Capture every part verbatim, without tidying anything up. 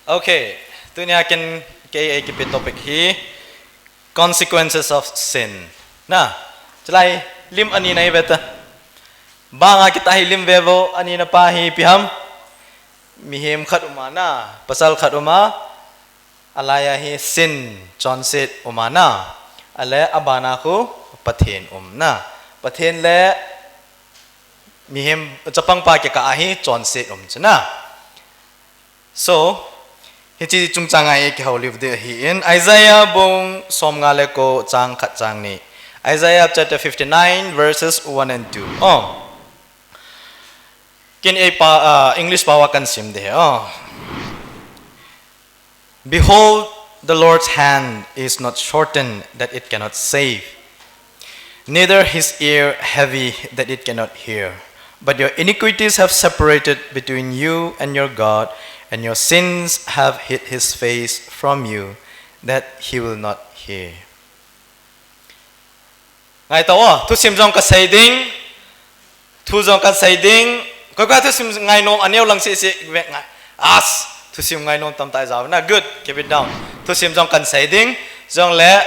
Okay, tunia ken kei eikipe topic hi consequences of sin. Na, chulai lim ani na iveta. Banga kita hi lim vevo, anina pa hi ipi ham. Mihem khat uma na, pasal khat uma, alaiya hi sin, chonset uma na. Ale abana khu Pathen um na. Pathen le mihem chapang pa kikah a hi chonset um chu na. So, hiche chungchang a ikihoulim ding ahin, Isaiah bung somnga le ko chang khat chang ni. Isaiah chapter fifty-nine, verses one and two. Oh. Ken eipa, uh, English pao a kasim ding ahi. Oh. Behold, the Lord's hand is not shortened that it cannot save, neither his ear heavy that it cannot hear. But your iniquities have separated between you and your God, and your sins have hid his face from you, that he will not hear. Ngai tao, thusim jong kasei ding. Thu jong kasei ding. Koi koi thusim ngainom aneo lang sisi ve ngai. As, thusim ngainom tamtah ijao na. Good, keep it down. Thusim jong kasei ding. Jong le,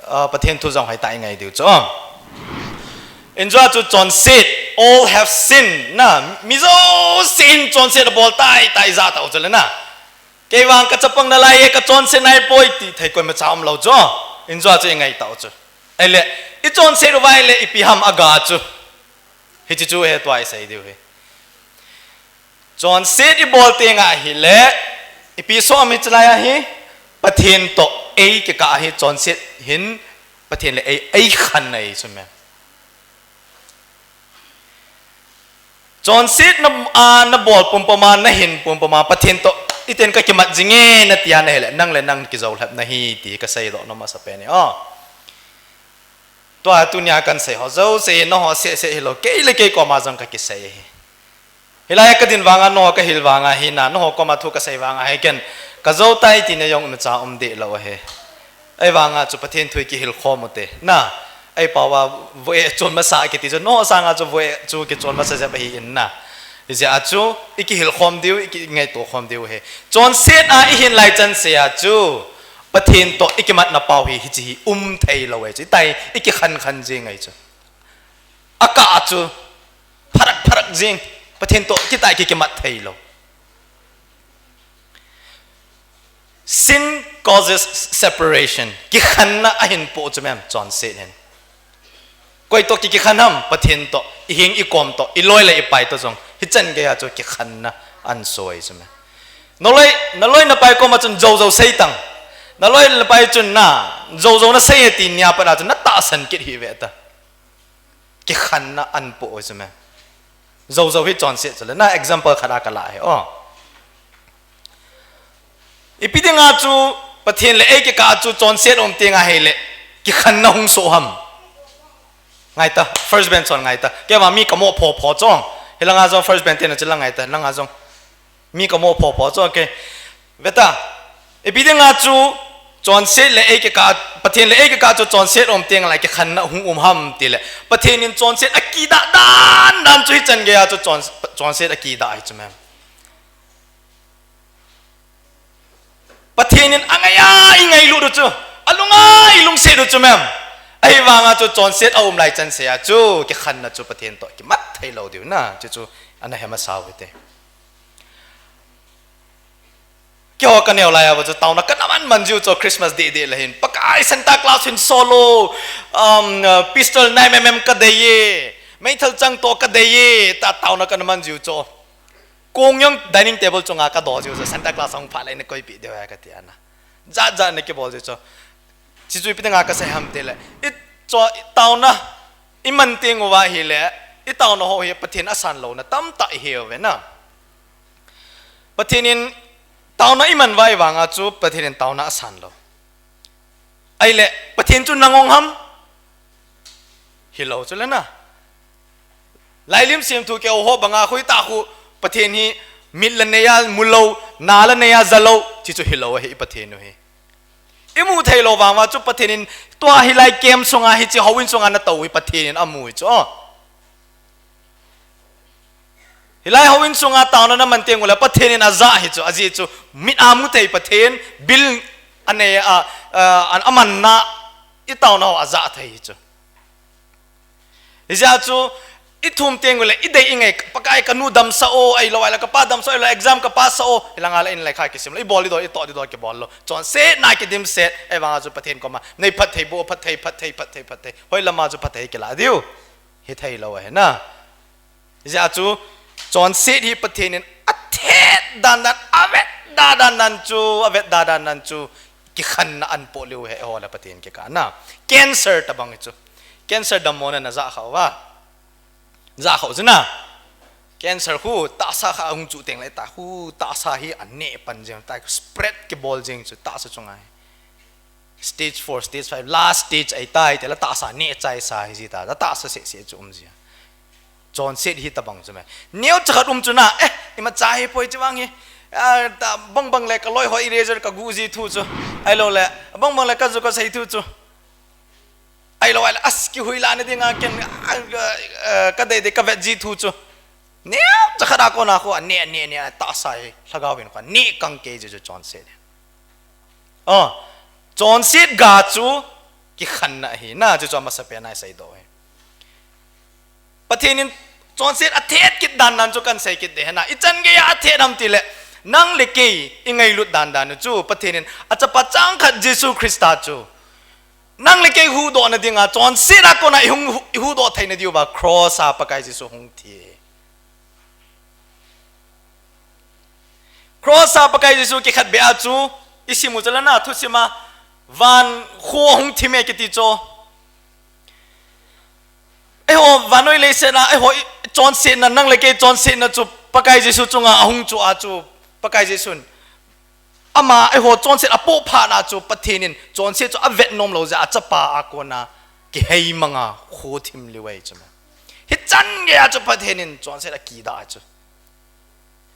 uh, Pathen thu jong hoitah ingai diu chu. Injua chu chonset, all have sinned. Na, mi jousen chonset abol tai tai jatah u chu le na. Kei vang kachapang nalai e, kachonset naipoi ti thei koimacha umlou chu. Injua chu ingai tao chu. Ahile, ichonset uva ahile ipi ham aga chu. Hiche chu hitia isei diu ahi. Chonset ibol teng ahile, ipi soh ham hiche laiya hi, Pathen toh eikikah hi chonset hin, Pathen le ei, eikhen ahi chu me. Chonset na, a, nabol pumpuma, nahin pumpuma, Pathen toh, iten kakimat jinge natia nahile, nang le nang kijoulhep nahi ti kaseidoh nom asapen ahi. Oh. Tua tunia kasei ho jouse, nangho seh seh hilou, kei le kei koma jong kakisei ahi. Hilai kadin vanga, nangho kahil vanga hina, nangho koma thu kasei vanga hi ken, kajou tai tina jong imacha um deh lou ahi. Ahivanga chu Pathen thu ikihil khom ute. Na, ahipao a voh chon masa kiti chu, nangho sanga chu voh chu kichon masa jep ahi in na. Hijeh a chu, ikihil khom diu, ikingaito khom diu ahi. Chonset a ihin lai chanseh a chu, Pathen toh ikimatna pau hi, hiche hi um thei lou ahi chu. Itai, ikikhen khen jing ahi chu. Akah a chu, pharak pharak jing, Pathen toh kitai kikimat thei lou. Sin causes separation. Kikhenna ahin poh chu mem, chonset hin. Koi toh ki, kikhen ham, Pathen toh, iheng ikom toh, iloi le ipai toh jong. Hichan geiya chu kikhenna ahin soi chu mem. Naloi, naloi napai koma chun jou jou sei tang. Naloi napai chun na, jou jou nasei e ti nia pat a chun natahsan kit hih ve ta. Kikhenna ahin poh chu mem. Jou jou hi chonset chu le. Na example khat a kala ahi, oh. Ipi dinga chu Pathen le eikikah chu chonset um teng ahile, kikhenna hung soh ham. Ngaita, first bench hon ngaita. Keiva mi kamo pho pho chu. Hilanga jong first bench te nache lang ngaita, langa jong. Mi kamo pho pho chu, okay. Veta, ipi dinga chu chonset le eikikah, Pathen le eikikah chu chonset um teng lai kikhenna hung um ham tile. Pathen in chonset akidah dan dan chu hichan geiya chu chon, chonset akidah ahi chu mem. Pathen in angaiya ingailut u chu, alunga ilungset u chu mem. Ahivanga chu chonset aum lai chanseh a chu, kikhenna chu Pathen toh kimat thei lou diu na, chu chu ana he masa u hite. Keiho kaneo laiya chu taona kana man man jiu chu Christmas deh deh le hin. Pakai Santa Claus hin solo, um, uh, pistol nine mm kadei e, meithal chang toh kadei e, ta taona kana man jiu chu. Kong jong dining table chunga kadoh jiu chu Santa Claus ahung phat le eina koipeh diu ahi kati ana. Jat jat ana kibol jiu chu. Chuchu ipi dinga kasei ham tile. I chu taona, iman teng uva ahile, itaona ho hi Pathen asan louna tamtah ihe uve na. Pathen in taona iman uva ahivanga chu Pathen in taona asan lou. Ahile, Pathen chu nangong ham? Hilou chu le na. Lailim semthu keu ho banga khu itah khu Pathen hi mit la neiya mu lou, na la neiya ja lou, chuchu hilou ahi i Pathen u hi. Imu thei lou vang uva chu Pathen in tua hilai camp sunga hiche houin sunga natou hi Pathen in amu hi chu. Oh. Hilai houin sunga taona naman teng uleh Pathen in ajah hi chu, ajeh chu mit a mu thei Pathen, bil anei a, a, an amanna i taona ho ajah thei hi chu. Hijeh a chu i thum teng uleh i dei i ngai, Pakai kanu damsah o, ahilou ahileh kapa damsah o, ahilou exam ka pass sah o, hilanga le in lekha kisim lou, i bol di dol, i toh di dol kibol lou. Chonsetna kidimset, ahivanga chu Pathen koma nei phatthei boh, phatthei, phatthei, phatthei, phatthei. Hoilama chu phatthei kilah diu hithei lou ahi na. Hijeh a chu chonset hi Pathen in athet dan dan, avet dan dan chu, avet dan dan chu kikhenna anpoh leu ahi, eiho le Pathen kikah na. Cancer tabang hi chu. Cancer dammona najah kha uva. Jah kha u chu na. Cancer khu tahsa kha ahung chuh teng le ta, khu tahsa hi aneh pan jeng ta, spread kibol jeng chu tahsa chunga hi. Stage four, stage five, last stage ahitai, tela tahsa neh chaisa hi jita, tahsa seh seh chu um jia. Chonset hi tabang chu me. Neocha khat um chu na, eh, imacha hi poi chu vang hi. Ah, tabang bang le ka loi ho eraser ka gu ji thu chu. Ahilou le, bang bang le ka ju ka sei thu chu. Ahilou ahileh, as kihuila na dinga ken, ah, ah, ka dei dei ka vet ji thu chu. Neocha khat a kona khu, aneh, aneh, aneh, tahsa hi, lhagao in khu, aneh kang kei ji chu chonset. Oh, chonset ga chu kikhenna ahi na, chu chu amasapen a i seidoh hi. Pathen in chonset athet kit dan dan chu kan sei kit ding ahi na, ichan geiya athet ham tileh, nang le kei i ngailut dan dan chu, Pathen in achapa changkhat Jesu Christa chu, nang le kei huhdohna dinga, chonset a kona i hung, i huhdoh theina diuva, cross a Pakai Jesu hung thi. Cross a Pakai Jesu kikhenbeh a chu, i sim u chu le na, thusim a, van kho hung thim e kiti chu. Eiho, vannoi leiset a, eiho, i, chonsetna, nang le kei chonsetna chu, Pakai Jesu chunga ahung chu a chu, Pakai Jesun. Ama, eiho, chonset apoh phat na chu, Pathen in, chonset chu avet nom lou jeh a, achapa a kona, kiheimang a, kho thim leu ahi chu me. Hichan geiya chu Pathen in, chonset akidah chu.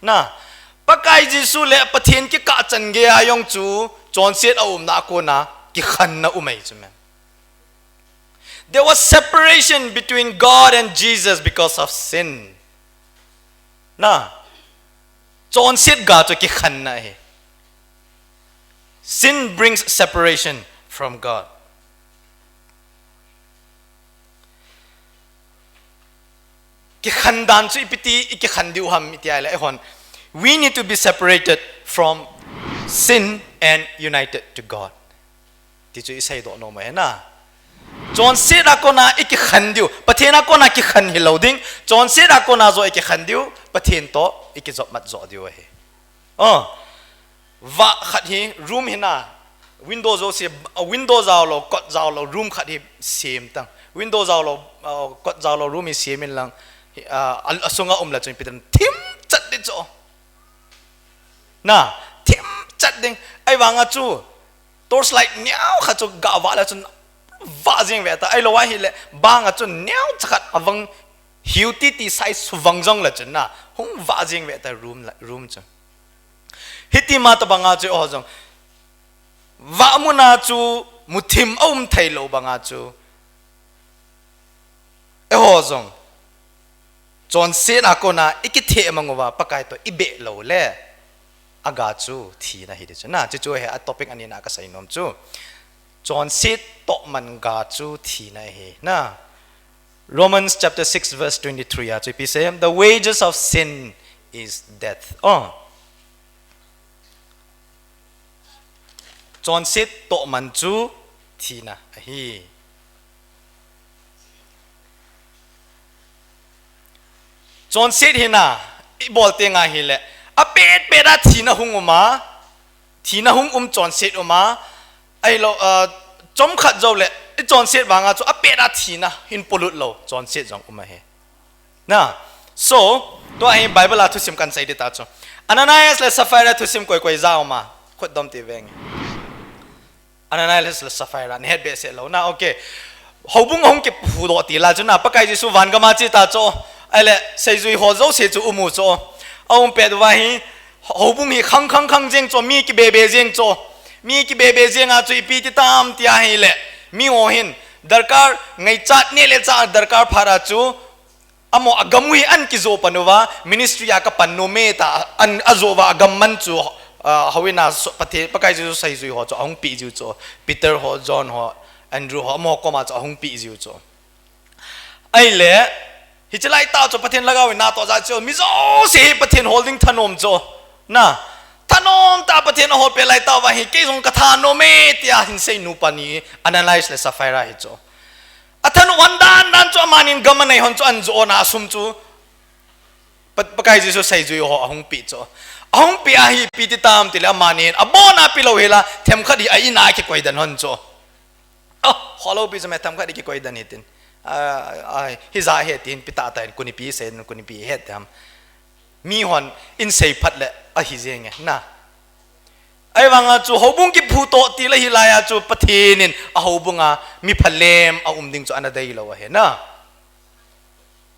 Na, Pakai Jesu le Pathen kikah chan geiya jong chu, chonset aumna a kona, kikhenna um ahi chu me. There was separation between God and Jesus because of sin. Na, chonset ga chu kikhenna ahi. Sin brings separation from God. Kikhen dan chu ipi ti i kikhen diu ham iti ahileh, eihon, we need to be separated from sin and united to God. Ti chu i seidoh nom ahi na. Chonset a kona i kikhen diu, Pathen a kona kikhen hilou ding. Chonset a kona joh i kikhen diu, Pathen toh i kijopmat joh diu ahi. Oh, vah khat hi, room hi na, window jouse, a window jao lou, kot jao lou, room khat hi sem tang. Window jao lou, a, kot jao lou, room hi sem in lang, hi, a, a, asunga um le chun ipi ti thim chat ding chu. Na, thim chat ding. Ahivanga chu, torchlight neo khat chu ga vah le chun vah jeng ve ta. Ahilou ahileh, banga chun neocha khat avang hiu titi sai suvang jong le chun na, hung vah jeng ve ta room la, room chu. Hiti ma tabanga chu eiho jong, vah muna chu muthim aum thei lou banga chu, eiho jong, chonset a kona i kitheh mang uva, Pakai toh i beh lou le, aga chu thina hi ding chu na, chu chu hi a topic ani na ka sei nom chu. Chonset toh man ga chu thina hi na. Romans chapter six verse twenty-three a chu ipi sei em, the wages of sin is death. Oh. Chonset toh man chu thina ahi. Chonset hi na, i bol teng ahileh, apet pet a thina hung um a, thina hung um chonset um a, ahilou, ah, chomkhat jou leh, i chonset vanga chu apet a thina hin polut lou, chonset jong um ahi. Na, so, tua hi Bible a thusim kan sei ding ta chu. Ananias le Sapphira thusim koi koi ja um a, khut dom ti veng. Ananias le Sapphira, na het behseh lou na, okay. Houbung ahung kihuhdoh til a chu na, Pakai Jesu van gam a che ta chu. Ahileh, seijui ho jouse chu um u chu. Aum pet uva hi, houbung hi khang khang khang jeng chu, mi kibe be jeng chu. Mi kibe be jeng a chu ipi ti tam ti ahileh, mi ho hin darkar ngaichat neh le chah darkar phat a chu, Amaho agam u hi ahin kijo pan uva, ministry a kapan nom e tia, ahin ajo uva agam man chu, ah, houin a so, Pathen, Pakai Jesu seijui ho chu ahung peh jiu chu. Peter ho, John ho, Andrew ho, amaho koma chu ahung peh jiu chu. Ahile, hiche laitah chu Pathen Lhagao in natoh jeh chu, mi jouse hi Pathen hol ding thanom chu. Na, thanom tah a Pathen ahol peh laitah uva hi, kei jong kathanom e, tia hinsei nu pa ni, Ananias le Sapphira hi chu. Athanom hon dan dan chu amanin gam anei hon chu ahin jo na, asum chu. Pa, Pakai Jesu seijui ho ahung peh chu. Ahung peh a hi ipi ti tam tile amanin, abon a pe lou hela, themkhat hi a in a kikoi den hon chu. Oh, kholo pi chu me themkhat hi kikoi den hitin. Ah, ah, hija he tin pe tah tah in, kuni pi sei, kuni pi het ham. Mi hon in sei phat le ahi jeng e, na. Ahivanga chu houbung kiphudoh til ahi laiya chu Pathen in a houbung a mi phalem a um ding chu ana dei lou ahi, na.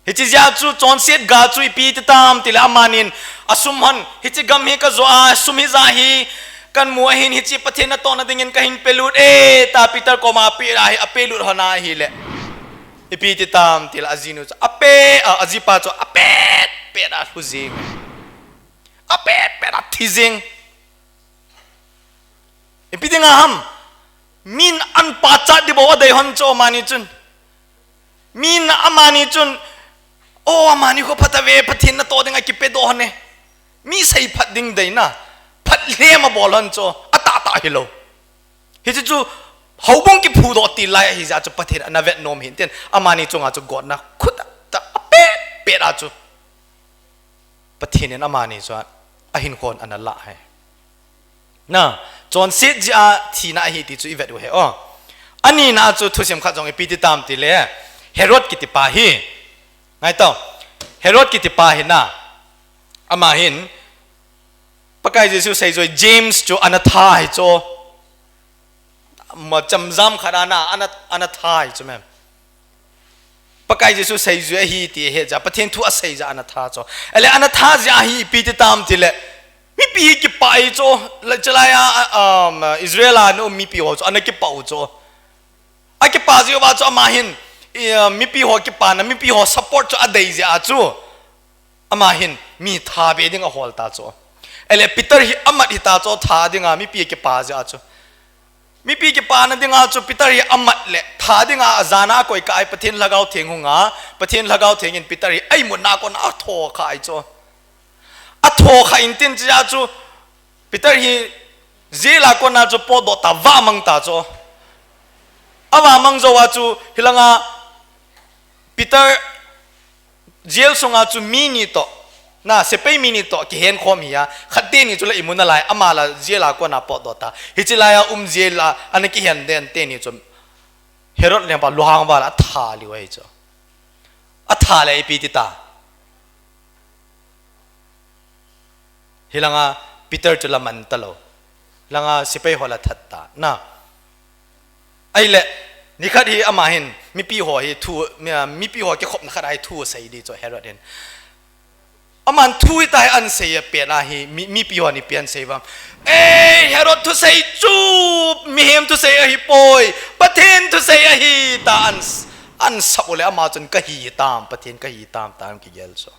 Hiche jeh a chu chonset ga chu ipi ti tam tile amanin asum hon, hiche gam hi kajo a, sum hija hi kahin mu ahin, hiche Pathen natohna dingin kahin pelut e, tia Peter koma apeh a hi, apelut hon ahile. Ipi ti tam tile ajinu chu, ape, a, ajipa chu apet pet a lhu jing. Apet pet a thi jing. Ipi dinga ham? Min ahin pachat ding bou adei hon chu amani chun. Min amani chun, "O, amani khu phatah ve, Pathen natoh dinga kipedoh hon e." Mi seiphat ding deina, phatlem abol hon chu, atahtah hilou. Hiche chu, houbung kiphudoh til lai ahi jeh a chu Pathen ana vet nom hin tin, amani chunga chu gotna khut tah apet pet a chu. Pathen in amani chu ahinkhon ana lah ahi. Na, chonset jeh a thina ahi ti chu ivet u ahi, o. Anina chu thusim khat jong ipi ti tam tile, Herod kitipa hi. Ngai tau, Herod kitipa hi na, ama hin, Pakai Jesu seijui James chu ana that ahi chu. Ma chamjam khat ana, ana, ana that ahi chu mem. Pakai Jesu seijui ahi ti ahet jeh a, Pathen thu asei jeh a ana that chu. Ahile ana that jeh a hi ipi ti tam tile, mipi hi kipah ahi chu, la, chalai a, um, Israel a ana um mipi ho chu, ana kipah u chu. Akipah jeh uva chu ama hin, i, uh, mipi ho kipana, mipi ho support chu adei jeh a chu. Ama hin mi tha be ding ahol ta chu. Ahile Peter hi amat hita chu tha dinga mipi kipah jeh a chu. Mipi kipana dinga chu Peter hi amat le tha dinga ajana akoi kah a Pathen Lhagao Theng hunga, Pathen Lhagao Theng in Peter hi a imutna a kona athokha ahi chu. Athokha in tin chu jeh a chu Peter hi jail a kona chu potdoh ta, vamang ta chu. Avamang jou a chu hilanga Peter jail sunga chu mi ni toh, na, sepai mi ni toh kihen khom hi a, khat teni chu la imu nalai, ama la jail a kona potdoh ta. Hiche laiya um jail a ana kihen den teni chu Herod lengpa lunghang val a atha liu ahi chu. Atha le ipi ti ta. Hilanga Peter chu la man talou. Hilanga sepai ho la that ta. Na. Ahile, nikhat hi ama hin, mipi ho hi thu, mi, mipi ho kikhopna khat a hi thu asei ding chu Herod hin. Aman thu hita hi ahin sei a pet a hi, mi, mipi hon ipi ahin sei uvam. "Ei, Herod thusei chu, mihem thusei ahipoi, Pathen thusei ahi," tia ahin, ahin sap u le ama chun kahi tam, Pathen kahi tam, tia ahin kigel chu.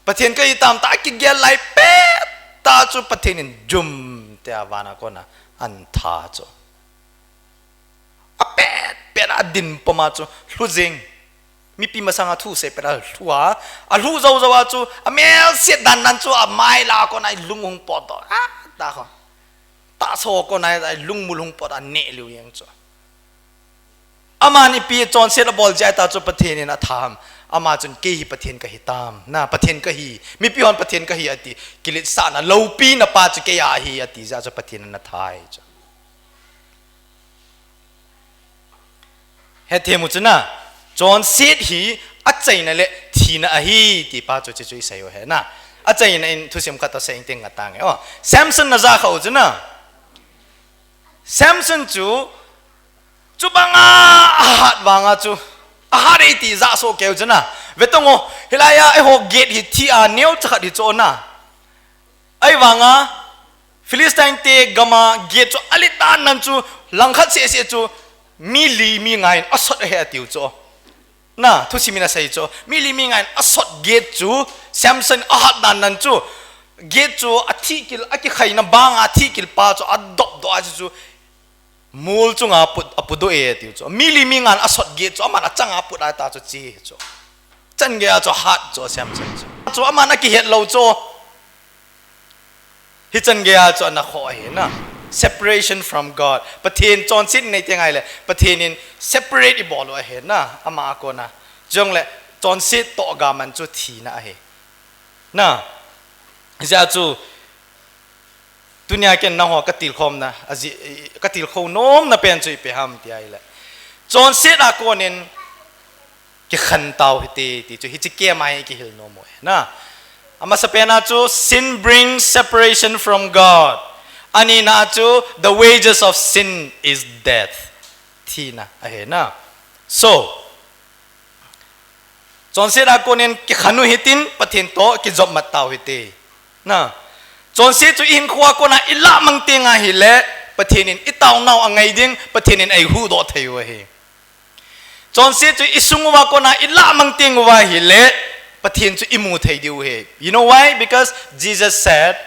Pathen kahi tam tia kigel lai pet a chu Pathen in jum tia vana kona ahin that chu. Apet pet a adin puma chu lhu jing. Mipi masanga thusei pet a lhu a. Alhu jou jou a chu amel set dan dan chu amai la kona lung hung potdoh. A, ta kho. Tahsa kona lungmul hung potdoh a neh liu jeng chu. Aman ipi chonset abol jeh a ta chu Pathen in atha ham. Ama chun kei hi Pathen kahi tam. Na, Pathen kahi. Mipi hon Pathen kahi ati. Kiletsahna loupina pa chu kei a ahi ati jeh a chu Pathen in atha ahi chu. Hethem u chu na, chonset hi achaina le thina ahi ti pa chu, chu, chu isei u ahi na. Achaina in thusim khat toh sei ing ting nga tange. O, Samson na ja kha u chu na. Samson chu, chubanga ahat vanga chu, ahat e ti ja soh keu chu na. Ve tong o, hilaiya eiho gate hi thi a neocha khat hi chu na. Ahivanga, Philistine te gama gate chu alet dan dan chu langkhat seh seh chu mi li mi nga in asot ahi atiu chu. Na, thusim in asei chu. Mi li mi nga in asot gate chu, Samson ahat dan dan chu. Gate chu athikil, akikhaina banga athikil pa chu adop doh a chu chu. Mol chunga put, apudoh e tiu chu. Mi li mi nga in asot gate chu, aman achanga put a ta chu chi chu. Chan gei a chu hat chu Samson chu. Chu aman akihet lou chu. Hichan gei a chu ana kho ahi na. Separation from God. Pathen chonset nei teng ahile, Pathen in separate ibol u ahi na. Ama a kona. Jongle chonset toh gaman chu thina ahi. Na. Hijeh a chu tunia ken nangho katilkhomna, aji, katilkhou nomna pen chu ipi ham ti ahile. Chonset a konin kikhen tau hite, ti chu hiche kema hi kihil nom u ahi na. Amasapen a chu sin brings separation from God. Anina chu the wages of sin is death. Thina ahi na. So, chonset a konin kikhen u hitin Pathen toh kijopmat tau hite. Na. Chonset chu ihinkhoa kona ilah mang teng ahile, Pathen in itaonau angai ding, Pathen in eihuhdoh thei u ahi. Chonset chu isung uva kona ilah mang teng uva ahile, Pathen chu imu thei diu ahi. You know why? Because Jesus said,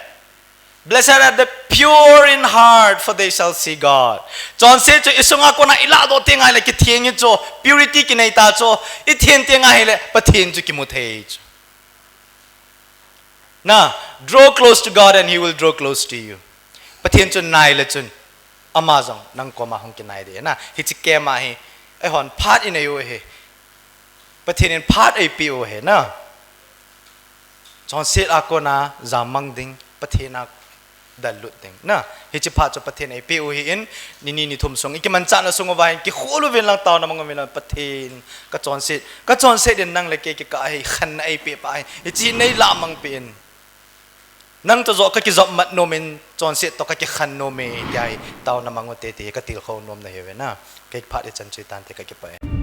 "Blessed are the pure in heart, for they shall see God." Chonset chu isunga kona ilahdoh teng ahile kitheng hi chu, purity kinei ta chu, ithen teng ahile Pathen chu kimu thei chu. Na, draw close to God and He will draw close to you. Pathen chu nai le chun, ama jong nang koma hung kinai ding na. Hiche kema hi, eihon phat inei u ahi. Pathen in phat eipeh u ahi na. Chonset a kona jammang ding, Pathen a dallut ding. Na, hiche phat chu Pathen eipeh u ahin, nini nithum sung, ikimanchahna sung uva hin, kikhol uvin lang taona mang uvin lang Pathen, kachonset, kachonset in nang le kei kikah a hi, khenna eipeh pa ahi, hiche neilah mang peh in. Nang toh joh kakijopmat nom in, chonset toh kakikhen nom e, tia hi, taona mang ute, ti hi katilkhou nomna ahiuve na. Kei phat ichan chu hitante, kakipah e.